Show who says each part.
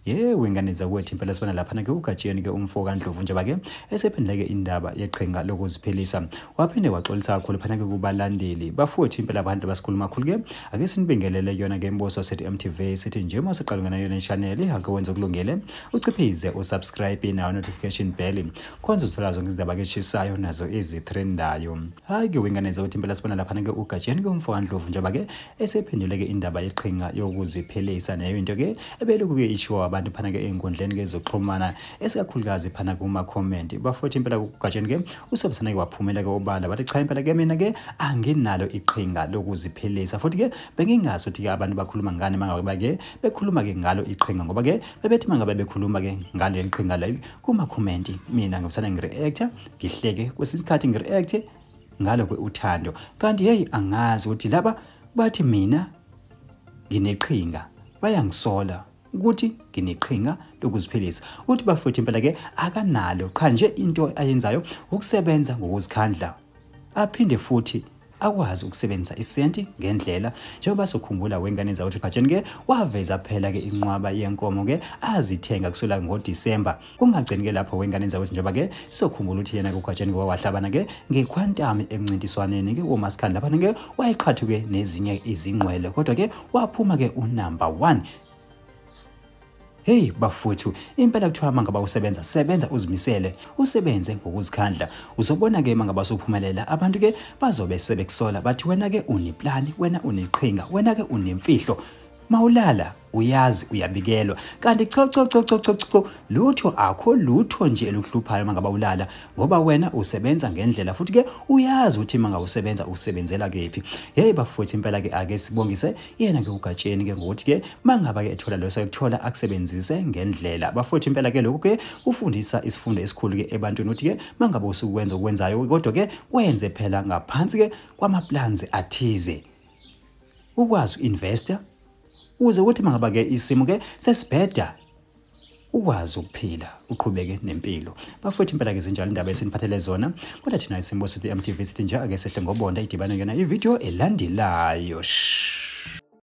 Speaker 1: Yewe ingane zakwethu, impela sibona laphana ke uGatsheni ke umfo kaNdlovu njengoba ke esephenduleke indaba yeqhinga lokuziphilisa, waphinde waxolisa kakhulu phana ke kubalandeli. Bafowethu, impela abantu basikhuluma kakhulu ke, ake sinibingelele yona ke Mboso sithi MTV, sithi nje uma usuqala ungena yona i-channel, ake wenze okulungile, uciphize usubscribe nayo notification bell khonze uzothola zonke izindaba ke eshisayo nazo ezitrendayo. Hayi ke wengane zakwethu, impela sibona laphana ke uGatsheni ke umfo kaNdlovu njengoba ke esephenduleke indaba yeqhinga yokuziphilisa, nayo into ke ebelokhu ke ishiwo abantu phana ke ey'nkundleni ke zokuxhumana, esikakhulukazi phana kuma-comment. Bafowethu, impela uGatsheni ke usebusana ke waphumela ke obala, bathi cha, impela ke mina ke anginalo iqhinga lokuziphilisa, futhi ke bengingazi ukuthi ke abantu bakhuluma ngani mangabe ke bekhuluma ke ngalo iqhinga, ngoba ke bebethi mangabe bekhuluma ke ngaleli qhinga leli kuma-comment, mina ngibusana ngi-react ngihleke, kwesinye isikhathi ngi-react ngalo ke uthando, kanti hey, angazi ukuthi laba bathi mina ngineqhinga, bayangisola ukuthi ngineqhinga lokuziphilisa. Uthi bafowethu, impela ke akanalo, qha nje into ayenzayo ukusebenza ngokuzikhandla, aphinde futhi akwazi ukusebenzisa isenti ngendlela. Njengoba sokhumbula wengane zawethu, Gatsheni ke waveza phela ke inqwaba yenkomo ke azithenga kusukela ngoDisemba. Kungagcini ke lapho wengane zawethu, njengoba ke sokhumbula ukuthi yena kuGatsheni ke wahlabana ke ngequantum emncintiswaneni ke womaskandi, lapha ke wayeqhathuke nezinye izingqwele, kodwa ke waphuma ke unumber 1. Hey bafowethu, impela kuthiwa mangaba usebenza, sebenza uzimisele, usebenze ngokuzikhandla, uzobona ke mangaba usuphumelela, abantu ke bazobe sebekusola, bathi wena ke uneplani, wena uneqhinga, wena ke unemfihlo, mawulala uyazi uyabikelwa, kanti cho cho cho cho cho cho, lutho, akho lutho nje eluhluphayo mangaba ulala, ngoba wena usebenza ngendlela, futhi ke uyazi ukuthi mangabe usebenza usebenzela kephi. Hey bafowethu, impela ke ake sibongise yena ke uGatsheni ke ngokuthi ke mangaba ke ethola leso ekuthola, akusebenzise ngendlela. Bafowethu, impela ke lokhu ke kufundisa isifundo esikhulu ke ebantwini ukuthi ke mangabe usukwenza okwenzayo, kodwa ke kwenze phela ngaphansi ke kwama plans athize, ukwazi uinvesta uze ukuthi mangaba ke isimo ke sesibheda ukwazi ukuphila, uqhubeke nempilo. Bafowethu, impela ke zinjalo indaba esiniphathele zona, kodwa thina isimbo sithi MTV sithi nje ake sehle ngobonda, idibane yona ivideo elandelayo. Shh.